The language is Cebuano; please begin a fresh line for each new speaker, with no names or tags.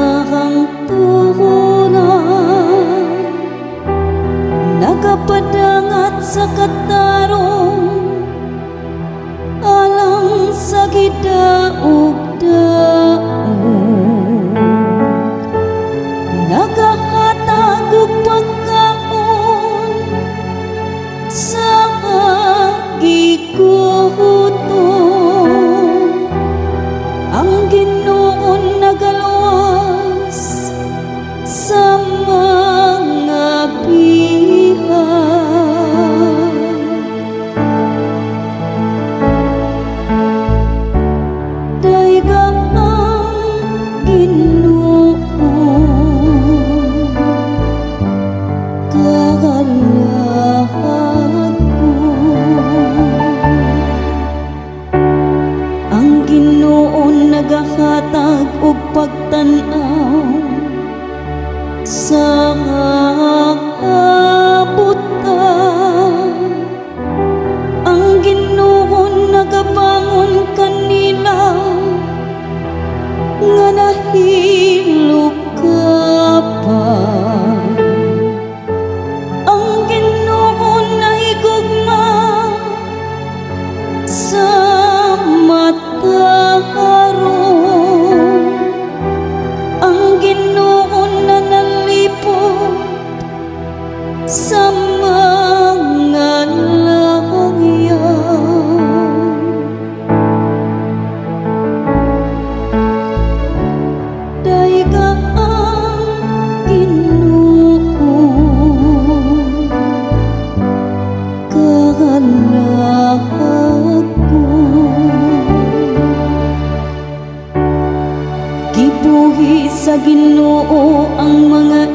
iyahang tuhoran, nagapadangat sa katarong alang sa gidaog-daog, nagahatag og pagkaon sa gigutom. Ang Ginoo nagaluwas sa mga bihag. Dayga ang Ginoo, kagalahad ko. Ang Ginoo nagahatag og pagtan-aw sa buta. Ang Ginoo nagabangon kanila nga nahilok pa. Ang Ginoo nahigugma sa matarong. Ang Ginoo nanalipod sa mga langya. Dayga ang Ginoo, kagalahad ko. Gibuhi sa Ginoo ang mga